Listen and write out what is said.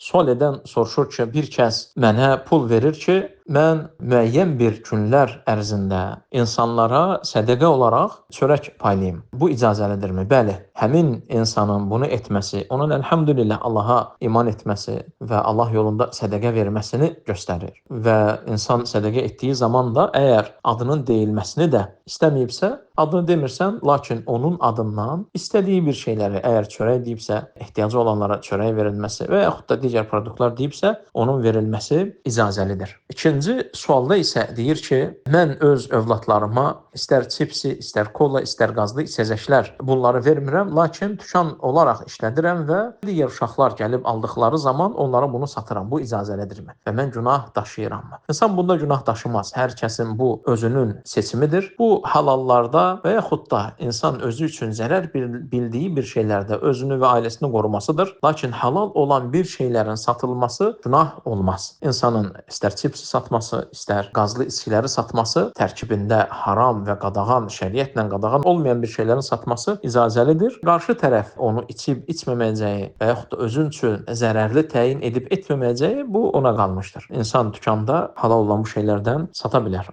Sual edən soruşur ki, bir kəs mənə pul verir ki, mən müəyyən bir günlər ərzində insanlara sədəqə olaraq çörək paylayım. Bu icazəlidirmi? Bəli, həmin insanın bunu etməsi, onun əlhamdülillah Allaha iman etməsi və Allah yolunda sədəqə verməsini göstərir. Və insan sədəqə etdiyi zaman da əgər adının deyilməsini də istəməyibsə, adını demirsən, lakin onun adından istədiyi bir şeyləri, əgər çörək deyibsə, ehtiyacı olanlara çörək verilməsi və yaxud da digər produktlar deyibsə, onun verilməsi icazəlidir. İkinci sualda isə deyir ki, mən öz övladlarıma istər çipsi, istər kola, istər qazlı içəcəklər bunları vermirəm, lakin dükan olaraq işlədirəm və digər uşaqlar gəlib aldıqları zaman onlara bunu satıram. Bu icazəlidirmi? Və mən günah daşıyırammı? İnsan bunda günah daşımaz. Hər kəsin bu özünün seçimidir. Bu halallarda və yaxud da insan özü üçün zərər bildiyi bir şeylərdə özünü və ailəsini qorumasıdır. Lakin halal olan bir şeylərin satılması günah olmaz. İnsanın istər çipsi satması, istər qazlı içkiləri satması tərkibində haram və qadağan, şəriətlə qadağan olmayan bir şeylərin satması icazəlidir. Qarşı tərəf onu içib içməməyəcəyi və yaxud da özün üçün zərərli təyin edib etməməyəcəyi bu ona qalmışdır. İnsan dükanda halal olan bu şeylərdən sata bilər.